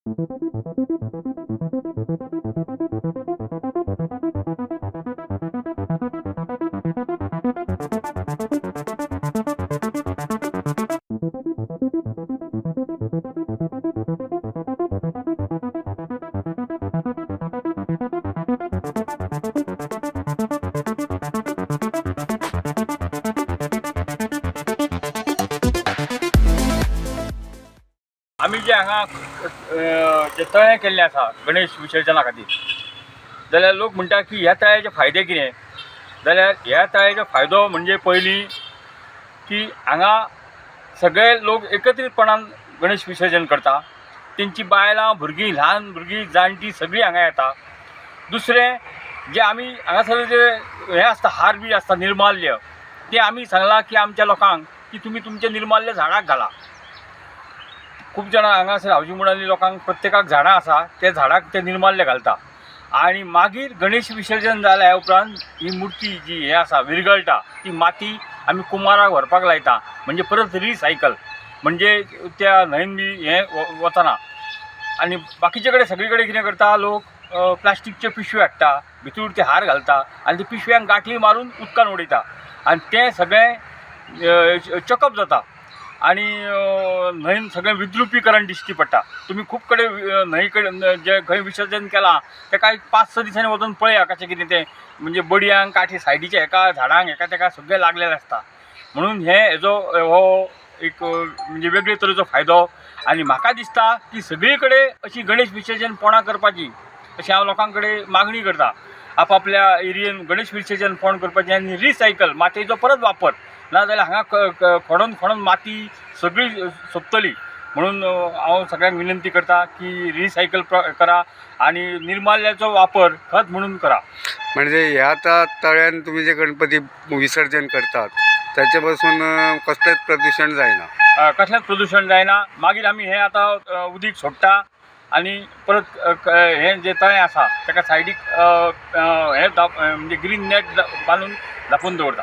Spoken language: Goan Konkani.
आमी जे हांगा जे तळें केल्लें आसा गणेश विसर्जना खातीर, जाल्यार लोक म्हणटा की ह्या तळ्याचे फायदे कितें? जाल्यार ह्या तळ्याचो फायदो म्हणजे पयलीं की हांगा सगळे लोक एकत्रीतपणान गणेश विसर्जन करता. तेंची बायलां, भुरगीं, ल्हान भुरगीं, जाणटीं सगळीं हांगा येता. दुसरें जे आमी हांगासर जे हें आसता, हार बी आसता निर्माल्य, तें आमी सांगलां की आमच्या लोकांक की तुमी तुमचें निर्माल्य झाडाक घाला. खूब जाणां हांगासर हावजी मुडांनी लोकांक प्रत्येकाक झाडां आसा, ते झाडाक ते निर्माल्य घालता. आनी मागीर गणेश विसर्जन जाल्या उपरांत ही मुर्ती जी हें आसा विरगळटा, ती माती आमी कुमाराक व्हरपाक लायता. म्हणजे परत रिसायकल, म्हणजे त्या न्हंयन बी हें वचना. आनी बाकीचे कडेन सगळे कडेन कितें करता लोक, प्लास्टीकच्यो पिशव्यो हाडटा, भितूर ते हार घालता आनी ते पिशव्यांक गांठी मारून उदकान उडयता आनी तें सगळें चकप जाता आनी न्हंयन सगळें विद्रुपीकरण दिश्टी पडटा. तुमी खूब कडेन न्हंय कडेन जे खंय विसर्जन केलां तेका एक 5-6 दिसांनी वचून पळया कशें कितें तें, म्हणजे बडयांक काठी सायडीच्या एका झाडांक हेका तेका सगळें लागलेलें आसता. म्हणून हे हेजो हो एक म्हणजे वेगळे तरेचो फायदो. आनी म्हाका दिसता की सगळी कडेन अशी गणेश विसर्जन पोणां करपाची अशी हांव लोकां कडेन मागणी करता. आपापल्या एरियेन गणेश विसर्जन फोंड करपाचें आनी रिसायकल मातयेचो परत वापर, ना जाल्यार हांगा खणोन खणोन माती सगळी सोंपतली. म्हणून हांव सगळ्यांक विनंती करता की रिसायकल करा आनी निर्माल्याचो वापर खत म्हणून करा. म्हणजे ह्या आतां तळ्यान तुमी जे गणपती विसर्जन करतात ताचे पासून कसलेंच प्रदूशण जायना? कसलेंच प्रदूशण जायना. मागीर आमी हें आतां उदीक सोडटा आनी परत हें जें तळें आसा ताका सायडीक हें म्हणजे ग्रीन नॅट बांदून धापून दवरता.